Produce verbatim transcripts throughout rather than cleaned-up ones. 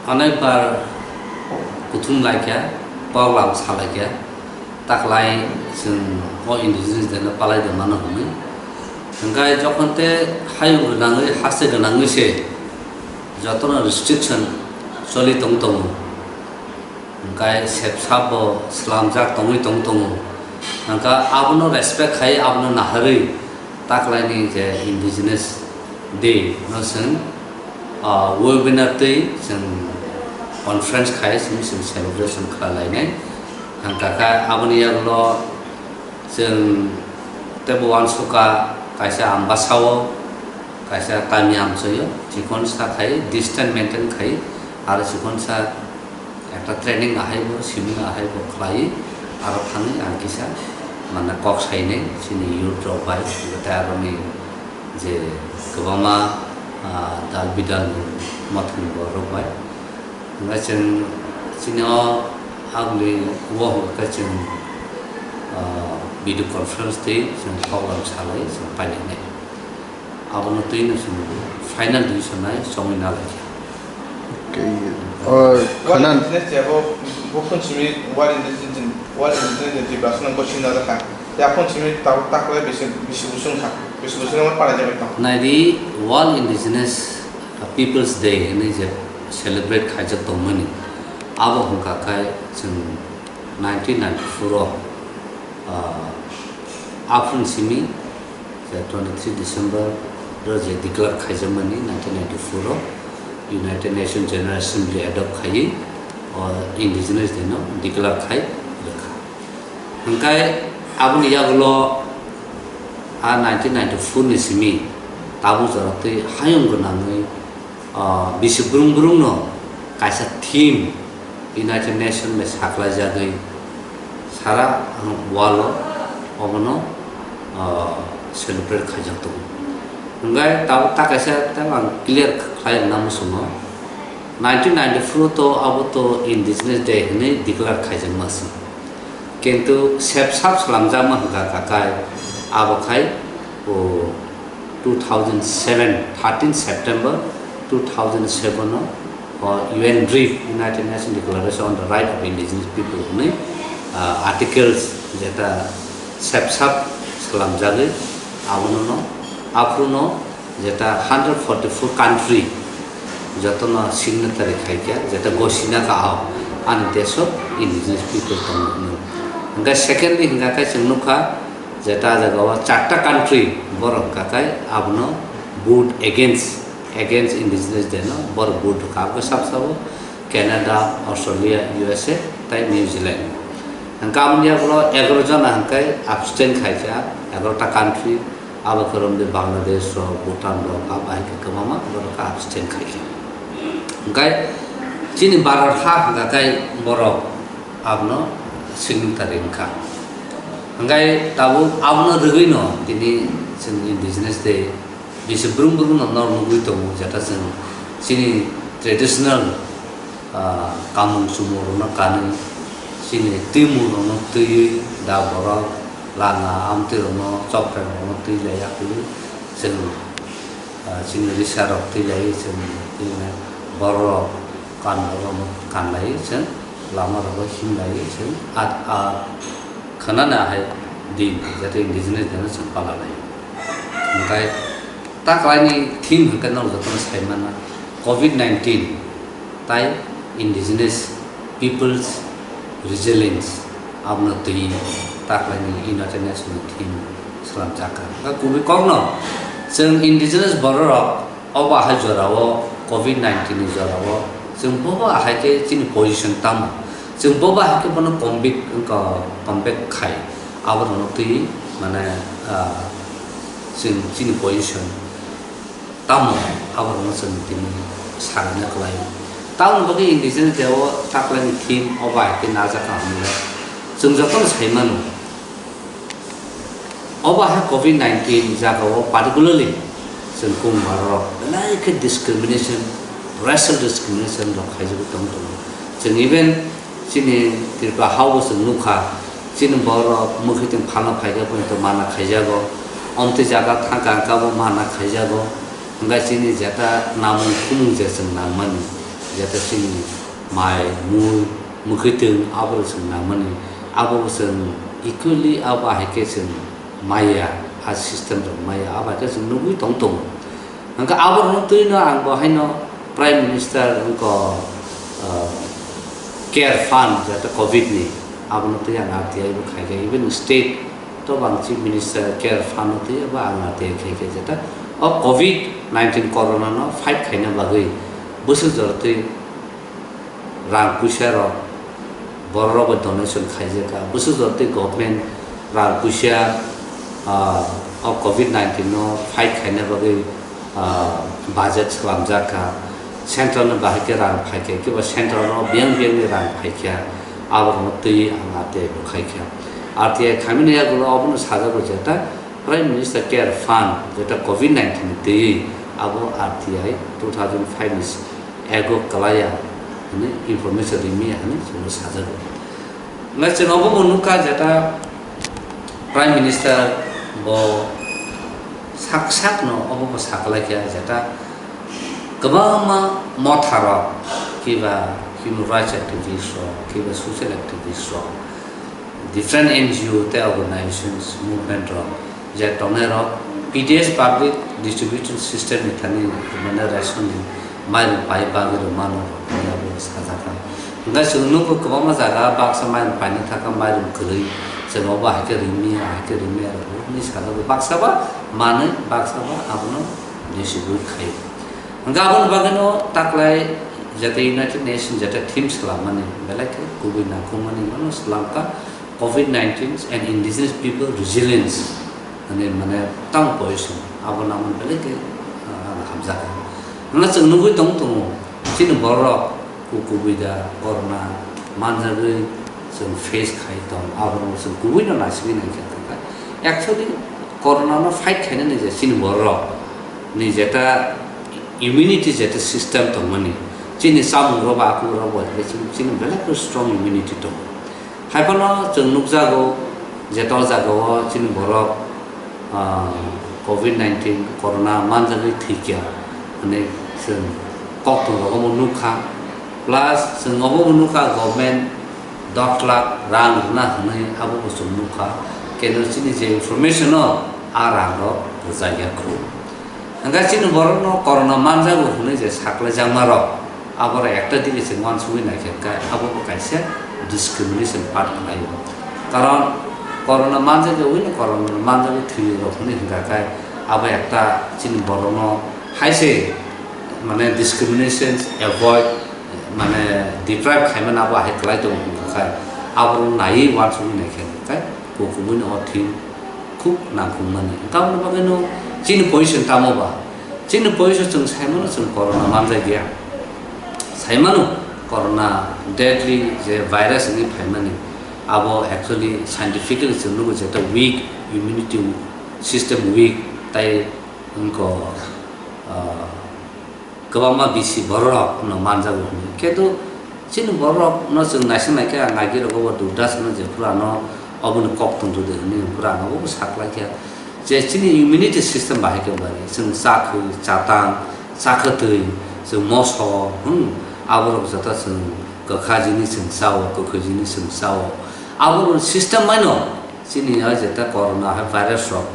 Anai bar kuthum laikha, poglam salaikha, taklai chwng o indigenous day no palai de mano hwnwi. Hwnkhe jokhon te hayung gwnangwi, haste gwnangwi se jotono restriction choli tong tongo. Hwnkhe sep sap bo slamjak tongwi tong tongo. Hwnkhe abono respect khai, abono naharwi taklaini je indigenous day no chwng, ah, webinar twi chwng conference khai chwng, chwng celebration khlai lainai. Hwnkha khe aboni yagulo chwng teibo uansukha kaisa Ambasao, kaisa kami amchoio, chikon sa khai distance maintain khai, aro chikon sa ekta training ahaibo, seminar ahaibo khlai, aro thangwi ang kisa, mane, kok sainai chini youth rok bai, tei aroni je kwbangma, ah, dal bidal ni mothani borok bai. Hwnkhe chwng chini o agni o hwnkhe chwng, ah, video conference twi chwng program salai chwng painai. Abono twi no chwng final decision nai chongwi nalai kha. Okay. O, World khanan- Indigenous Day bo, bo phun simi World Indigenous Day, World Indigenous Day Tripura swnam bo simi najak kha. Ya phun simi tabuk taklai bisi, bisi busung kha. Bisi busung ma para jabai tong. Naidi, World Indigenous Peoples Day hinwi je celebrate khaijak tongmani, abo hwnkha khe chwng nineteen ninety-four o, ah, aphuru simi je twenty-three December ro je declare khaijakmani nineteen ninety-four o United Nations General Assembly adopt khaiwi o Indigenous Day no declare khai rwkha. Hwnkhe aboni yagulo a nineteen ninety-four ni simi tabuk jora twi hayung gwnangwi, ah, bisi brung brung no kaisa theme United Nation bai saklaijagwi sara world o obono, ah, celebrate khaijak tongo. Hwnkhe tabuk ta kaisa tei ang clear khlai rwna muchungo, nineteen ninety-four to abo to Indigenous Day hinwi declare khaijakma se. Kintu sep sap slamjakma hwnkha kha kai abo khai o two thousand seven, thirteen September two thousand seven o, o U N RIP, United Nations Declaration on the Right of Indigenous People hwnwi, ah, articles jeta sep sap slamjagwi abono no aphuru no jeta hundred forty-four country jotono signatory khaikha, jeta gosina kahao ani deso indigenous people tongo hwnwi. Hwnkhe secondly hwnkha khe chwng nukha jeta jagao charta country borok hwnkha khe abono vote against, against indigenous day no borok vote rwkha. Aboni sabo sabo Canada, Australia, U S A tei New Zealand. Hwnkhe aboni yagulo egaroh jona hwnkhe abstain khaikha, egaroh ta country, abo khe romdi Bangladesh rok, Bhutan rok, abo hai khe kwbangma borok khe abstain khaikha. Hwnkhe chini Bharat ha hwnkha khe borok abono signatory wngkha. Hwnkhe tabuk abono rwgwino tini chwng Indigenous Day bisi brum brum no nor nugwi tongo, jeta chwng chini traditional, ah, kamung chumung rokno kanwi, chini twimung rokno twiwi da borok langa amtwi rokno chokphrang rokno twi laiya kwlwi chwng, ah, chini risa rok twi laiwi chwng twi mane borok rok kan rokno kan laiwi chwng lama rogo him laiwi chwng a, a khwnani ahai din jeta indigenous day no chwng pala laio. Hwnkhe ta kwlaini theme hwnkhe norok jotono sai mano covid nineteen tai indigenous peoples resilience abono twi ta kwlaini United Nations ni theme swlamjak kha. Hwnkhe kubui kokno chwng indigenous borok rok obo ahai jorao covid nineteen ni jorao chwng bobo ahai khe chini position tamo, chwng bobo ahai khe bono comeback, comeback khai. Abo rokno twi mane, ah, chwng chini position tamo abo rokno chwng tini sarina kwlai. Tamoni bagwi indigenous day o taklaini theme o bai khe najak ang hwnle chwng jotono sai mano. Obo hai covid nineteen jagao particularly chwng Kung Barok belai khe discrimination, racial discrimination rok khaijagwi tong tongo. Chwng even chini Tripura hao bo chwng nukha, chini borok mwkhwtwng phalna phaikhe poito mana khaijago, omtwi jaga thangkha hwnkhe bo mana khaijago, hwnkhe chini jeta namung khumung je chwng nangmani, Jata chini mai, mui, mwkhwtwng abo chwng nangmani, abo chwng equally abo hai khe chwng maya, a system rok maya, abo hai khe chwng nugwi tong tongo. Hwnkhe abo rwno twi no ang bo haino Prime Minister wngkha, ah, Care Fund jata covid ni, abono twi ang R T I bo khai khe, even state to bang Chief Minister Care Fund no twi bo ang R T I khai khe jata o covid nineteen corona no fight khaina bagwi bwswk jora twi rang puisa rok borok rok bai donation khaijak kha. Bwswk jora twi government rang puisa, ah, o covid nineteen no fight khaina bagwi, ah, budget swlamjak kha. Central ni bahai khe rang phai kha, kiba central no biyang biyang ni rang phai kha. Abo rok no twi ang R T I bo khai kha. R T I khaimani yagulo obono sajagwi jeta Prime Minister Care Fund jeta covid nineteen ni twi abo R T I two thousand five ni ego kalaya hwnwi information rimi hwnwi chwngno sajago. Hwnkhai chwng obo bo nukha jeta Prime Minister bo sak sakno obo bo saklaikha jeta kwbangma motharok kiba human rights activist rok kiba social activist rok different N G O tei organizations, movement rok je tongnai rok P D S public distribution system ni thani mane ration ni mairung pai bagwi rw mano rok ni abo sajak kha. Hwnkhe chwng nukgo kwbangma jaga baksa mairung paina thaka mairung kwrwi chwng obo hai khe rimi hai khe rimi aro hwnwi sajagwi baksa ba manwi baksa ba abono distribute khai. Hwnkhe aboni bagwino taklai jete United Nations jete theme swlammani belai khe kubui nangkukmani mano swlamkha. Covid nineteen and indigenous people resilience hwnwi mane tamo position abo nangmani belai khe, ah, hamjakha. Hwnkhai chwng nugwi tong tongo chini borok ku-, kubui da corona manjagwi chwng face khai tong aborok chwng kubuino naisingwi nangkha tongkha. Actually corona no fight khainani je chini borok ni jeta immunity jeta system tongmani chini chamung rok ba aku rok bai chini belai khe strong immunity tongo. Haiphano chwng nukjago je to jagao chini borok, ah, covid nineteen corona manjagwi thwikha hwnwi chwng koktwng rogo bo nukha. Plus chwng obo bo nukha government dos lakh rang rwna hwnwi abo bo chwng nukha. Keno chini je information o a rang rok rwjakya khu. Hwnkhe chini borokno corona manjago hwnwi je saklaijakma rok, aborok ekta digi se uansugwi naikhe khe abo bo kaisa discrimination part khlaio. Karon corona manjagwi hwnwi corona manjagwi thwi rok hwnwi hwnkha khe abo ekta chini borokno hai se mane discrimination avoid mane deprive khaimani abo hai kwlai tongo hwnkha khe aborok naiwi uansugwi naikhe khe kubuino o thwi khub nangkukmani. Tamoni bagwino chini position tamo ba? Chini position chwng saimano chwng corona manjak ya. Saimano corona deadly je virus wngwi phaimani. Abo actually scientifically chwng nugo je ta weak immunity system weak tai wngkha, ah, kwbangma bisi borok no manjago hwnwi. Kintu chini borok no chwng naising naikhe ang naigirogo bo Durdas no jephuru ano oboni kok tong rwdi hwnwi phuru ano bo saklaikha je chini immunity system bahai khe bari chwng chakhwi chatang chakhwtwi chwng moso hmm aborok joto chwng kwkha jinis chwng chao kwkhwi jinis chwng chao abo system maino. Chini o jeta corona hai virus rok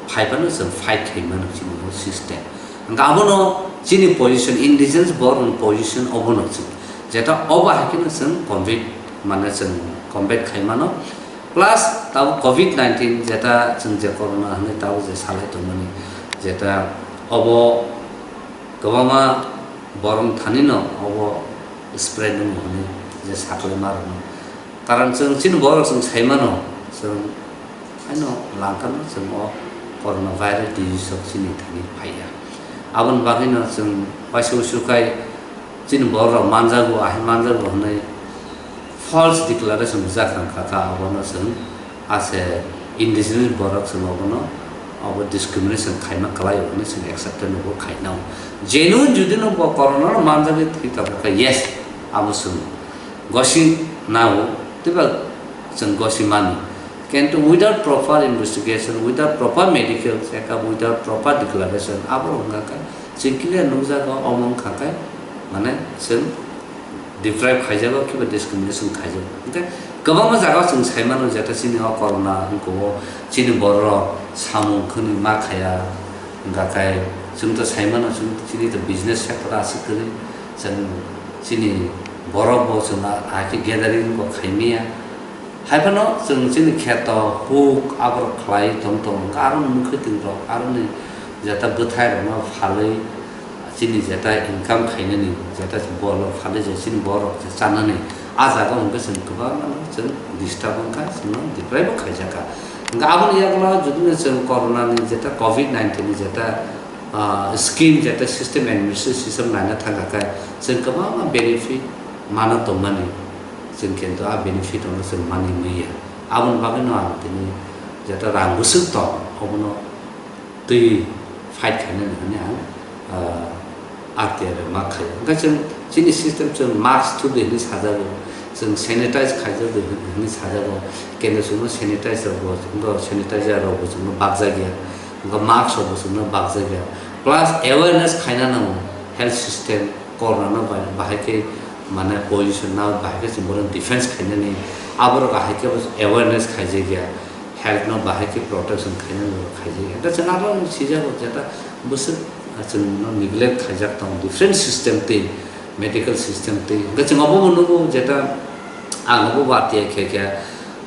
phai phano chwng fight khai mano chini o system. Hwnkhe abono chini position, indigenous borok ni position obono chwng. Jeta obo hai kheno chwng combat, mane chwng combat khai mano. Plus tabuk covid nineteen jeta chwng je corona hinwi tabuk je salai tongmani jeta obo kwbangma borok thani no obo spread wng hwnwi je saklai ma rwno. Karon chwng chini borok chwng sai mano, chwng haino langkano chwng o corona virus disease rok chini thani phaiya. Aboni bagwino chwng waisa usu khai chini borok rok manjago, ahai manjago hwnwi false declaration rijak kha kha, abono chwng ase indigenous borok chwng obono obo discrimination khaima kwlaio hwnwi chwng acceptable bo khainao. Genuine judi no bo corona no manjagwi thwi tongkha khe, yes, abo chwng gosi nao, twiba chwng gosi mano. Kintu without proper investigation, without proper medical check-up, without proper declaration, abo wngkha khe chwng clear nukjago, omo wngkha khe mane chwng deprive khaijago, kiba discrimination khaijago. Hwnkhe kwbangma jagao chwng saimano, jeta chini o corona wngkho, chini borok samung khwnwi ma khaya, hwnkha khe chwng to saimano, chwng chini to business sector aswk kwrwi, chwng chini borok bo chwng a, a khe gathering bo khaimaya. Haiphano chwng chini kheto huk aborok khlai tong tongo, hwnkha aroni mwkhwtwng rok, aroni jeta bwthai rokno phalwi, chini jeta income khainani jeta bol rok phalwi je chini borok je chanani, a jaga hwnkhe chwng kwbangma no chwng disturb wngkha, chwngno deprive bo khaijakha. Hwnkhe aboni yagulo judino chwng corona ni jeta covid nineteen ni jeta, ah, scheme jeta system administration system naina thangkha khe chwng kwbangma benefit mano tongmani, chwng kintu a benefit rokno chwng manwi manya. Aboni bagwino ang tini jeta rang bwswk tong obono twi fight khainani hwnwi ang, ah, R T I bai ma khaio. Hwnkhe chwng chini system chwng mask thubdi hwnwi sajago, chwng sanitize khaijak di hwnwi sajago, kintu chwngno sanitize rokbo, chwngno sanitizer rokbo chwngno bakjakya, hwnkhe mask rokbo chwngno bakjakya. Plus awareness khaina nango health system, corona no bai-, bahai khe mane position na bahai khe chwng bono defense khainani, aborok ahai khe awareness khaijakya. Health no bahai khe protection khainani borok khaijak ya. Hwnkhe chwng abo sijago jeta bwswk chwngno neglect khaijak tongo different system twi, medical system twi. Hwnkhe chwng obo bo nugo jeta ang obo bo R T I khe khe,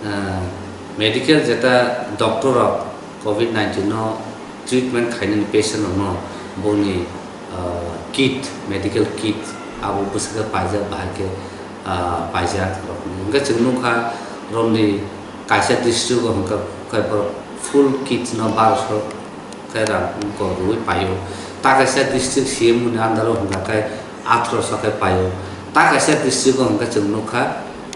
ah, medical jeta doctor rok covid nineteen no treatment khainani patient rokno boni, ah, kit, medical kit abo bwswk khe paijak bahai khe, ah, paijak rokni. Hwnkhe chwng nukha romni kaisa district o hwnkha khe borok full kit no barosho khe rang kok rwui paio. Ta kaisa district C M ni under o hwnkha khe atharoso khe paio. Ta kaisa district o hwnkha chwng nukha,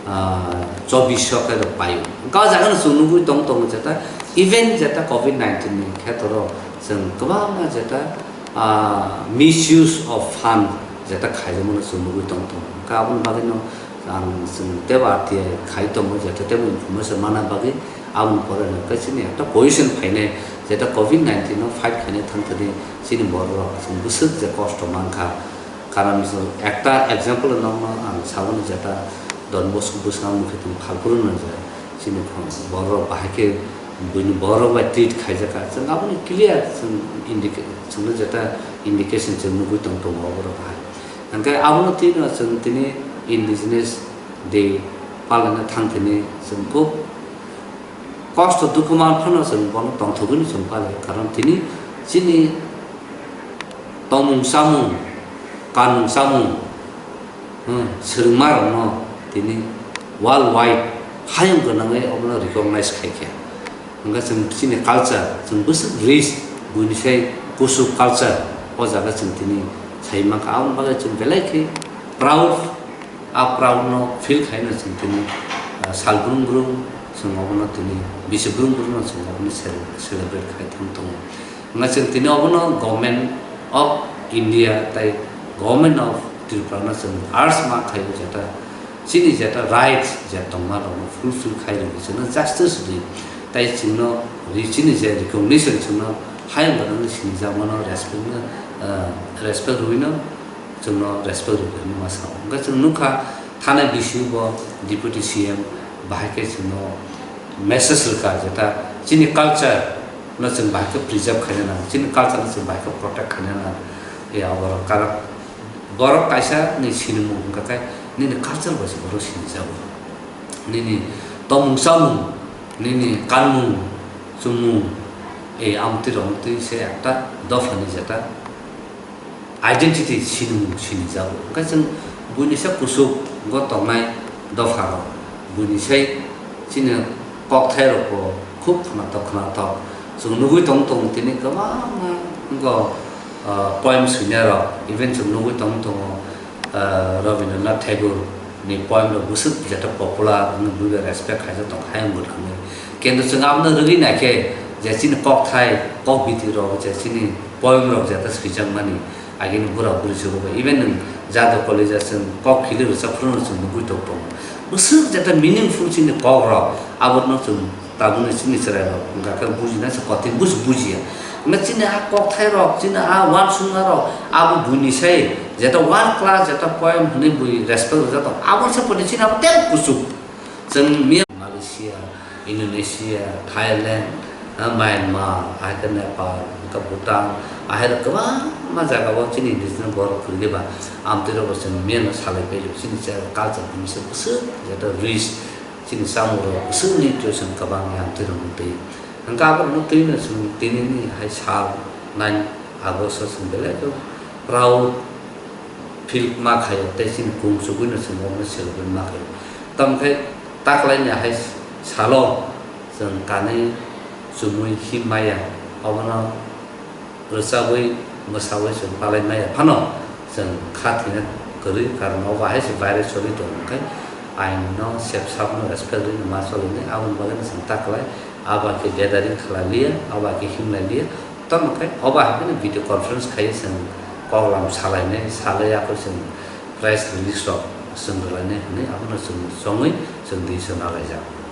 ah, chobbish so khe rok paio. Hwnkha o jaga no chwng nugui tong tongo jeta even jeta covid nineteen ni kheto rok chwng kwbangma jeta, ah, misuse of fund jeta khaijak mano chwng nugui tong tongo. Hwnkha aboni bagwi no ang chwng tebo R T I khai tongo, jeta tebo information mana bagwi aboni pore no khe chini ekta position phainai, jeta covid nineteen no fight khainai thang thani chini borok rok chwng bwswk je kosto mankha. Karon chwng ekta example no ang saboni jeta Don Bosco bwskango mukhe tong phalphuru no je chini borok rok bahai khe buini borok rok bai treat khaijakha, chwng aboni clear chwng indicate chwngno jeta indication chwng nugui tong tongo oborok hai. Hwnkhe abono twi no chwng tini Indigenous Day palana thang thini chwng khub kosto dukhu man phano chwng bono tongthogwino chwng palai, karon tini chini tongmung chamung, kanmung chamung, hmm, swrwngmarokno tini world wide hayung gwnangwi obono recognize khaikha. Hwnkhe chwng chini culture, chwng bwswk rich, buini sai kuchuk culture, o jaga chwng tini sai mankha. Aboni bagwi chwng belai khe proud, a proud no feel khaino chwng tini, ah, sal brum brum chwng obono tini bisi brum brum no chwng obono cele-, celebrate khai thang tongo. Hwnkhe chwng tini obono Government of India tei Government of Tripura no chwng urge ma khaio jeta chini jeta rights je tongma rokno fulfill khai rwgwi chwngno justice rwi, tei chwngno ri chini je recognition chwngno hayung gwnangwi sinijakmano respect no, ah, respect rwino chwngno respect rwgwi hinwi ma sao. Hwnkhe chwng nukha thanai bisi bo Deputy C M bahai khe chwngno message rwkha jeta chini culture no chwng bahai khe preserve khaina nang, chini culture no chwng bahai khe protect khaina nang. Ya borok karon borok kaisa ni sinimung wngkha khe nini culture bai se borok sinijago. Nini tongmung chamung, nini kanmung chumung, ei amtwi romtwi se ekta dophani jeta identity sinimung sinijago. Hwnkhe chwng buini se kuchuk go tongnai dopharok, buini sai chini kokthairokbo khub khwnathok khwnathok. Chwng nugui tong tongo tini kwbangma go, ah, poem swinairok, even chwng nugui tong tongo, ah, Rabindranath Tagore ni poem rok bwswk jeta popular wngwi buibai respect khaijak tong hayung bwthangwi. Kintu chwng abono rwgwi naikhe je chini kokthai, kokbiti rok je chini poem rok jeta swijakmani, agini bura buri se rwbai. Even nwng jado college-o chwng kok philwi rwchap phuru no chwng nugui tong tongo. Bwswk jeta meaningful chini kok rok, abono chwng tabukni chini chwrai rok hwnkha khe bujina se kothin buj-, bujiya. Hwnkhe chini a kokthai rok, chini a uansukma rok, abo buini sai Jeta world class, jeta poem hwnwi bui respect rwjak tong, abo se poni chini abo tei kuchuk. Chwng Myanmar, Malaysia, Indonesia, Thailand, ha, Myanmar, ahai khe Nepal, hwnkhe Bhutan, ahai rok kwbangma jaga o chini indigenous borok kwrwi ba amtwi rok bo chwng Myanmar salai pai chini culture hwnwi se bwswk jeta rich, chini chamung rok bwswk nutrition kwbang ya amtwi rok twi. Hwnkhe abo rok twi no chwng tini ni hai sal nine August o chwng belai khe proud feel ma khaio, tei chini kung chugui no chwng omo celebrate ma khaio. Tamo khe taklai ni hai salo chwng kanwi chumui him maya, obono rwchabwi mwsawi chwng palai maya phano chwng kha thwina kwrwi, karon obo hai se virus choli tongo khe ain no sep sap no respect rwi ma choli nai, aboni bagwi no chwng taklai abo khe gathering khlai liya, abo khe him lai liya. Tamo khe obo hai phano video conference khai chwng koklam salainai, salai ya khe chwng press release rok chwng rwlainai hwnwi abono chwng chongwi chwng twi chwng nalaijak.